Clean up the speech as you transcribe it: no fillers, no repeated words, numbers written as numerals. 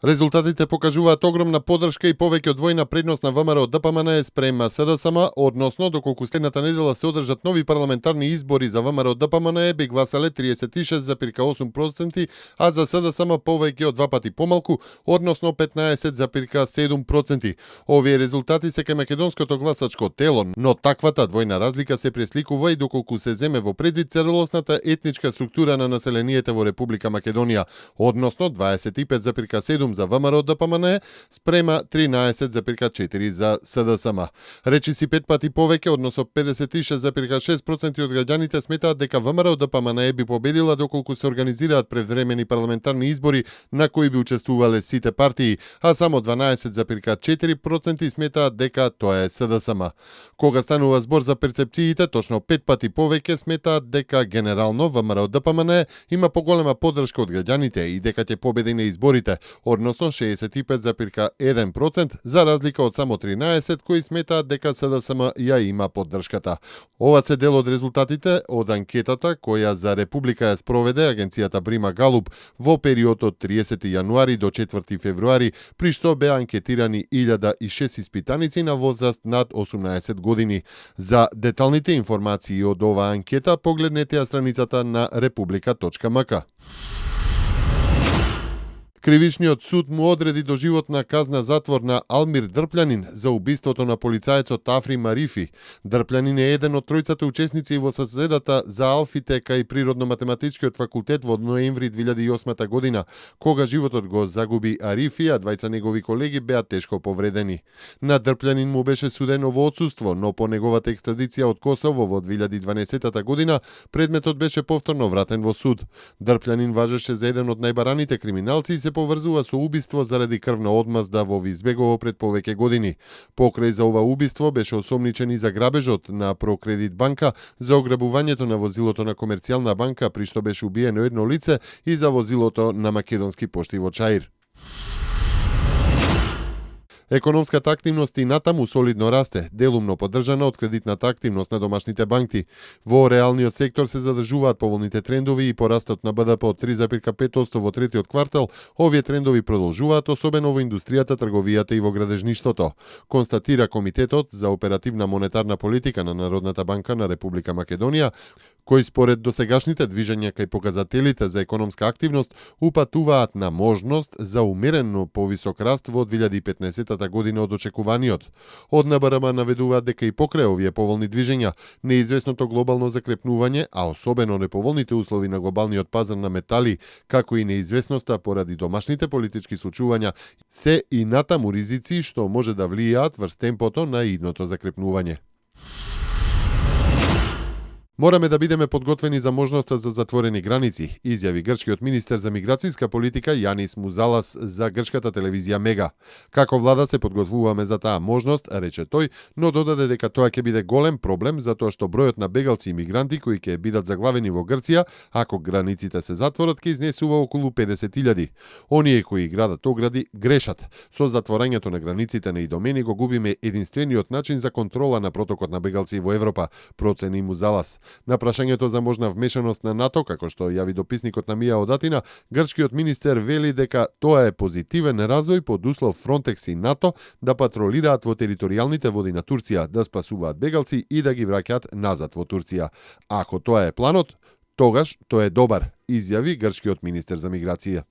Резултатите покажуваат огромна поддршка и повеќе од двојна предност на ВМРО ДПМН спрема СДСМ, односно доколку следната недела се одржат нови парламентарни избори за ВМРО ДПМН би гласале 36,8%, а за СДСМ повеќе од два пати помалку, односно 15,7%. Овие резултати се кај македонското гласачко тело, но таквата двојна разлика се пресликува и доколку се земе во предвид целосната етничка структура на населението во Република Македонија, односно 25,7% за ВМРО ДПМН спрема 13,4% за СДСМ. Речиси 5 пати повеќе, односно 56,6% од граѓаните сметаат дека ВМРО ДПМН би победила доколку се организираат превремени парламентарни избори на кои би учествувале сите партии, а само 12,4% сметаат дека тоа е СДСМ. Кога станува збор за перцепциите, точно 5 пати повеќе сметаат дека генерално ВМРО ДПМН има поголема поддршка од граѓаните и дека ќе победи на изборите, односно 65,1%, за разлика од само 13 кои сметаат дека СДСМ ја има поддршката. Ова се дел од резултатите од анкетата која за Република ја спроведе агенцијата Брима Галуп во период од 30 јануари до 4 февруари, при што беа анкетирани 1006 испитаници на возраст над 18 години. За деталните информации од оваа анкета погледнете ја страницата на republika.mk. Кривичниот суд му одреди доживотна казна затвор на Алмир Дрплјанин за убиството на полицајецот Афри Марифи. Дрплјанин е еден од тројцата учесници во соседата за Алфите кај Природно-математичкиот факултет во ноември 2008 година, кога животот го загуби Арифи, а двајца негови колеги беа тешко повредени. На Дрплјанин му беше судено во отсуство, но по неговата екстрадиција од Косово во 2012 година, предметот беше повторно вратен во суд. Дрплјанин важеше за еден од најбараните криминалци и се поврзува со убиство заради крвна одмазда во Визбегово пред повеќе години. Покрај за ова убиство беше осомничен и за грабежот на Прокредит банка, за ограбувањето на возилото на Комерцијална банка при што беше убиено едно лице и за возилото на Македонски пошти во Чаир. Економската активност и натаму солидно расте, делумно поддржана од кредитната активност на домашните банки. Во реалниот сектор се задржуваат поволните трендови и порастот на БДП од 3,5% во третиот квартал. Овие трендови продолжуваат, особено во индустријата, трговијата и во градежништвото, констатира Комитетот за оперативна монетарна политика на Народната банка на Република Македонија, кои според досегашните движења кај показателите за економска активност упатуваат на можност за умерено повисок раст во 2015 година од очекуваниот. Од НБРМ наведуваат дека и покрај овие поволни движења, неизвестното глобално закрепнување, а особено неповолните услови на глобалниот пазар на метали, како и неизвестноста поради домашните политички случувања, се и натаму ризици што може да влијаат врз темпото на идното закрепнување. Мораме да бидеме подготвени за можноста за затворени граници, изјави грчкиот министер за миграцијска политика Јанис Музалас за грчката телевизија Мега. Како влада се подготвуваме за таа можност, рече тој, но додаде дека тоа ќе биде голем проблем затоа што бројот на бегалци и мигранти кои ќе бидат заглавени во Грција, ако границите се затворат, ќе изнесува околу 50.000. Оние кои градат огради грешат. Со затворањето на границите на Идомени го губиме единствениот начин за контрола на протокот на бегалци во Европа, процени Музалас. На прашањето за можна вмешаност на НАТО, како што јави дописникот на Мија од Атина, грчкиот министер вели дека тоа е позитивен развој под услов Фронтекс и НАТО да патролираат во територијалните води на Турција, да спасуваат бегалци и да ги враќаат назад во Турција. Ако тоа е планот, тогаш тој е добар, изјави грчкиот министер за миграција.